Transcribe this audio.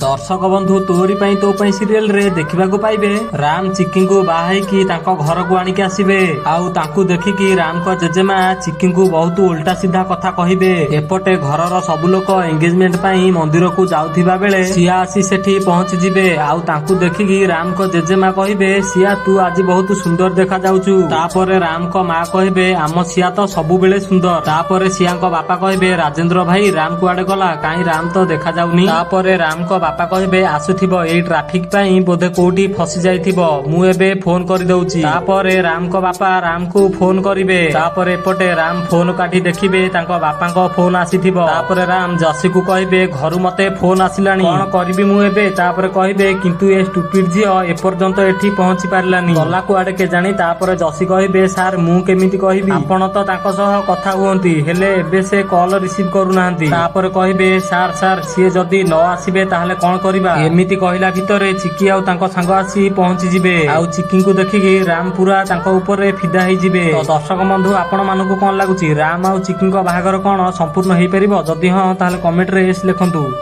ଦର୍ଶକ ବନ୍ଧୁ, ତୋରି ପାଇଁ ତୋ ପାଇଁ ସିରିଏଲରେ ଦେଖିବାକୁ ପାଇବେ, ରାମ ଚିକିଙ୍କୁ ବାହା ହେଇକି ତାଙ୍କ ଘରକୁ ଆଣିକି ଆସିବେ ଆଉ ତାଙ୍କୁ ଦେଖିକି ରାମଙ୍କ ଜେଜେମା ଚିକିଙ୍କୁ ବହୁତ ଉଲ୍ଟା ସିଧା କଥା କହିବେ। ଏପଟେ ଘରର ସବୁ ଲୋକ ଏଙ୍ଗେଜମେଣ୍ଟ ପାଇଁ ମନ୍ଦିରକୁ ଯାଉଥିବା ବେଳେ ସିଆ ଆସି ସେଠି ପହଞ୍ଚିଯିବେ ଆଉ ତାଙ୍କୁ ଦେଖିକି ରାମଙ୍କ ଜେଜେମା କହିବେ, "ସିଆ, ତୁ ଆଜି ବହୁତ ସୁନ୍ଦର ଦେଖା ଯାଉଛୁ।" ତାପରେ ରାମଙ୍କ ମା କହିବେ, "ଆମ ସିଆ ତ ସବୁବେଳେ ସୁନ୍ଦର।" ତାପରେ ସିଆଙ୍କ ବାପା କହିବେ, "ରାଜେନ୍ଦ୍ର ଭାଇ, ରାମ କୁଆଡେ ଗଲା? କାହିଁ ରାମ ତ ଦେଖା ଯାଉନି?" ତାପରେ ରାମଙ୍କ ବାପା କହିବେ, "ଆସୁଥିବ, ଏଇ ଟ୍ରାଫିକ ପାଇଁ ବୋଧେ କୋଉଠି ଫସି ଯାଇଥିବ, ମୁଁ ଏବେ ଫୋନ କରିଦଉଛି।" ତାପରେ ରାମଙ୍କ ବାପା ରାମକୁ ଫୋନ କରିବେ। ତାପରେ ଏପଟେ ରାମ ଫୋନ କାଢି ଦେଖିବେ, ତାଙ୍କ ବାପାଙ୍କ ଫୋନ ଆସିଥିବ। ତାପରେ ରାମ ଯଶୀକୁ କହିବେ, "ଘରୁ ମତେ ଫୋନ ଆସିଲାଣି, କଣ କରିବି ମୁଁ ଏବେ?" ତାପରେ କହିବେ, "କିନ୍ତୁ ଏ ଷ୍ଟୁପିଡ ଝିଅ ଏପର୍ଯ୍ୟନ୍ତ ଏଠି ପହଞ୍ଚି ପାରିଲାନି, ଗଲା କୁଆଡେ କେଜାଣି?" ତାପରେ ଯଶୀ କହିବେ, "ସାର୍, ମୁଁ କେମିତି କହିବି? ଆପଣ ତ ତାଙ୍କ ସହ କଥା ହୁଅନ୍ତି, ହେଲେ ଏବେ ସେ କଲ ରିସିଭ କରୁନାହାନ୍ତି।" ତାପରେ କହିବେ, "ସାର୍, ସାର୍, ସିଏ ଯଦି ନ ଆସିବେ ତାହେଲେ କଣ କରିବା?" ଏମିତି କହିଲା ଭିତରେ ଚିକି ଆଉ ତାଙ୍କ ସାଙ୍ଗ ଆସି ପହଞ୍ଚିଯିବେ ଆଉ ଚିକିଙ୍କୁ ଦେଖିକି ରାମ ପୁରା ତାଙ୍କ ଉପରେ ଫିଦା ହେଇଯିବେ। ତ ଦର୍ଶକ ବନ୍ଧୁ, ଆପଣ ମାନଙ୍କୁ କଣ ଲାଗୁଛି, ରାମ ଆଉ ଚିକିଙ୍କ ବାହାଘର କଣ ସମ୍ପୂର୍ଣ୍ଣ ହେଇପାରିବ? ଯଦି ହଁ, ତାହେଲେ କମେଣ୍ଟରେ ୟେସ୍ ଲେଖନ୍ତୁ।